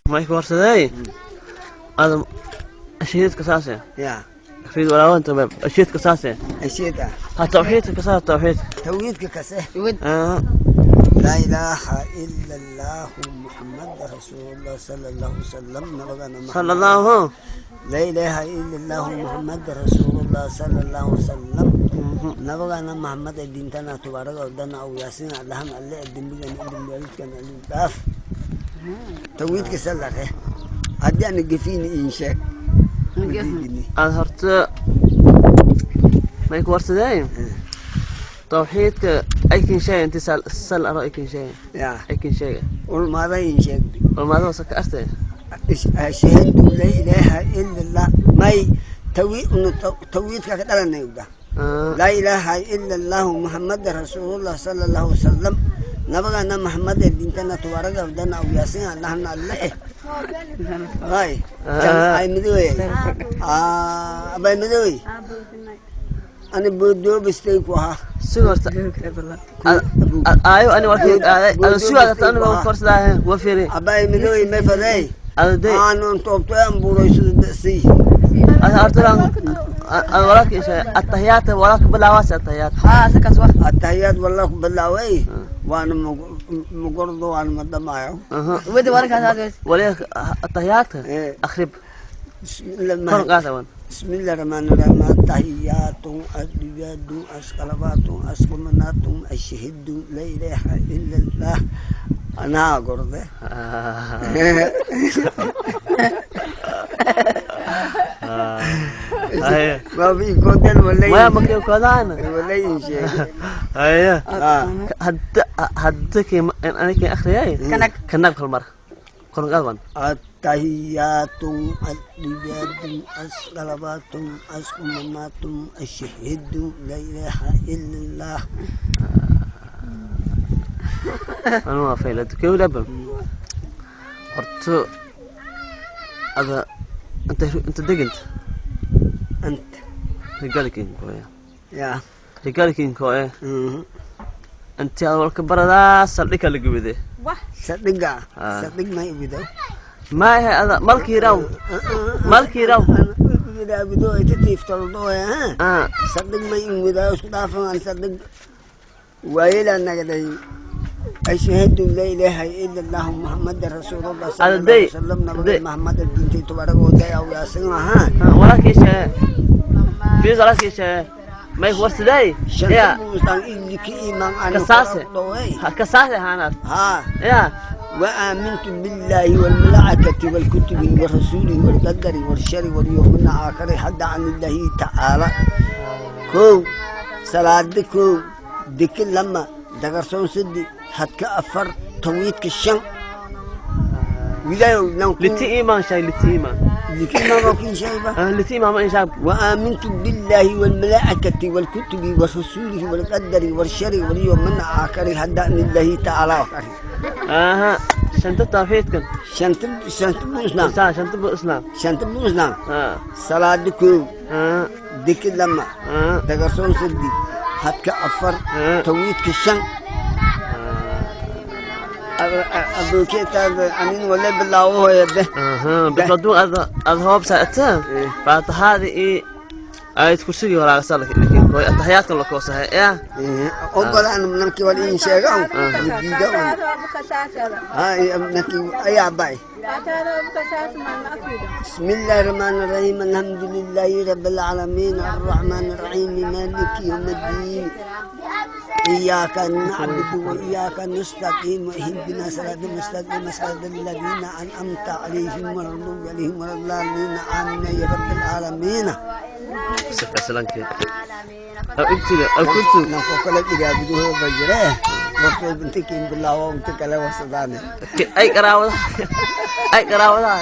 May ku warsaday adam ashiidka saase ya fiid walaawanta ashiidka saase ashiid ah ha tawxiidka kasaa tawxiid tawxiidka kase ah laa ilaaha ila allahu muxamad rasuulullah sala allahu wasalam nabagana sala allahu laa ilaaha ila allahu muxamad rasuulullah sala allahu wasalam nabagana maxamed ee diintana tubaaraga odana aw yaasin allahan alle ee dembigan dembaalidkan alle dhaaf tawxiidka salare haddii ana gefiini iin sheeg aad horta may ku warsaday tawxiidka aykin sheega inti sal sal aro aykin sheega ya aykin sheega ulmaada iin sheegdi ulmaada hoose ka artay ashhadu laa ilaaha ila allah may tawxiidka ka dhalanay uda laa ilaaha ila allahu muxamada rasuulullah sala allahu wasalam nabagana maxamed ee diintana tubaaraga odana aw yaasin allahna alle eh ay ay midowey abay midowey ani booddoobistay ku ahaa sig horta aayo ani warkii ada sugaad hata aniga korsadaa wa fiiri abay midowey may faday ada day aanan toobto ambuuraysada da'say ada horta ada walaalka isha atahiyaata walaalka bilaawaas atahiyaat atahiyaad wallah ku bilaaway waana mugordo waana madhamaayo wali atahiyaadka akhrib kor qaata wan بسم الله الرحمن الرحيم التحيات الزياد الصلوات السلامات أشهد لا إله إلا الله أنا أقول ما في كودل ولا maya makii kodaana ولا شيء haya آه. hadda hadda kii anikin akhriyay kanag hal mar kor qaad wan التحيات الزياد الصلوات السلامات أشهد لا إله إلا الله anu waa faylad kii dhaban horta ada inta inta deganta أنت rigaalkiin kooya يا rigaalkiin kooya مم. intii aad warka baradaa saldhigka la gubide صدق آه. صدق ما يبدو maahe ada malkii raw malkii raw wido inta tiiftaldo ha ah saldhig ma in widaa isku dhaafan aan saldhig waayelaa nagaday ashhadu laa ilaaha ila allahu muxamada rasuulullah sala allahu Arday, wasalam nabaga arday. maxamed diintay tubaragooda aw yaasin ahaa walaalkii sheege fiis walaalkii sheege may warsaday shanta ya buustaan iliki imaan aan Kasaase. dhowey kasaase haanaad haa ya وآمنت بالله والملائكة والكتب والرسول والقدر والشر واليوم الآخر حتى عن الله تعالى كو صلاة كو دك لما دقرسون سدي حتى أفر تويتك الشن ولا لو liti iimaan sheeg liti iimaan لكي ما ممكن شيء Ah, liti iimaan ma inshaa وآمنت بالله والملائكة والكتب والرسول والقدر والشر واليوم الآخر حتى عن الله تعالى aha shanta tawxiidkan شنت شنت بوسنا saa shanta bu islaam شنت بوسنا ah صلاة كو ah دك لما ah دقرسون سدي هتك أفر ah تويتك الشن أبوكي أمين ولا بالله هو يده aha bisladuu ada ada hoobsa ata faataxaadi i ayad kursigii horaa lakin kooy ataxiyaadkan la koosahay ya أقول أنا منك ولا إن شاء الله هاي أبنك أي عباي بسم الله الرحمن الرحيم الحمد لله رب العالمين الرحمن الرحيم مالك يوم الدين إياك نعبد وإياك نستقيم اهدنا صراط المستقيم صراط الذين أنعمت عليهم غير المغضوب عليهم ولا الضالين آمين يا رب العالمين silanke aw ibtiga aw kuntu نفوق لك إذا بدوه بجراه مرتو بنتك إن بالله وأنت كلا وصدانه ay qaraawada ay qaraawada